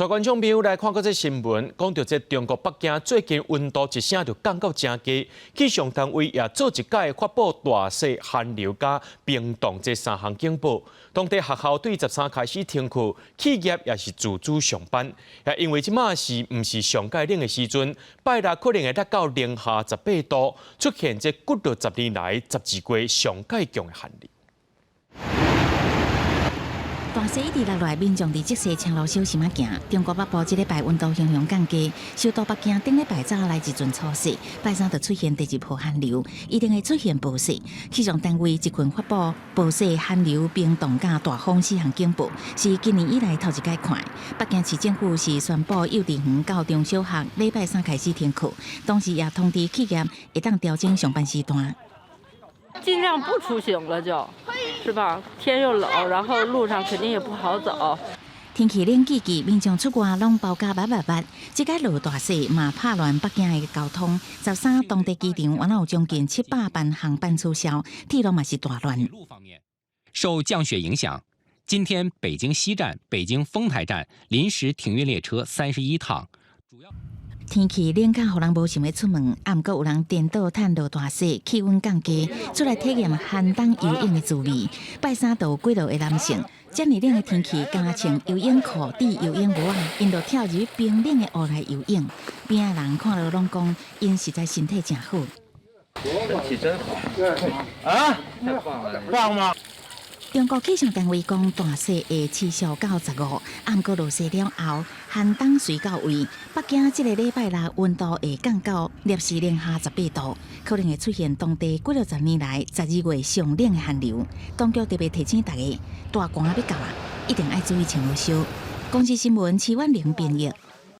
帶觀眾朋友來看閣這新聞，講著這中國北京最近溫度一聲就降到誠低，氣象單位也做一擺發布大雪、寒流佮冰凍這三項警報。當地學校對13開始停課，企業也是自主上班。也因為這馬是毋是上蓋冷的時陣，拜六可能會達到零下十八度，出現這幾落十年來12月上蓋強的寒流。大雪一直落來，民眾佇積雪車路小心仔行。中國北部這禮拜溫度雄雄降低，首都北京頂禮拜早來一陣初雪，拜三就出現第二波寒流，一定會出現暴雪。氣象單位一群發布暴雪、寒流、冰凍佮大風四項警報，是今年以來頭一擺看。北京市政府是宣布幼稚園到中小學禮拜三開始停課，同時也通知企業會當調整上班時段。盡量不出行了就，是吧？天又冷，然後路上肯定也不好走。天氣冷吱吱，民眾出外攏包甲密密密。這擺落大雪嘛，拍亂北京的交通。13當地機場原來有將近700班航班取消，鐵路嘛是大亂。受降雪影響，今天北京西站、北京豐台站臨時停運列車31趟。主要天氣冷甲予人無想欲出門，啊，毋過有人顛倒趁落大雪，氣溫降低，出來體驗寒冬游泳的滋味。拜三就有幾落個男性，遮爾冷的天氣，敢若穿游泳褲、佇游泳帽仔，𪜶就跳入冰冷的湖內游泳。邊仔人看著攏講，𪜶實在身體誠好。身體真好啊！太棒了，棒嗎？中國氣象單位講，大雪會持續到15，啊，毋過落雪了後，寒冬隨到位。北京這个禮拜六溫度會降到攝氏零下十八度，可能會出現當地幾落十年來12月上冷的寒流。當局特別提醒大家，大寒欲到啊，一定愛注意穿好少。公視新聞徐婉玲編譯。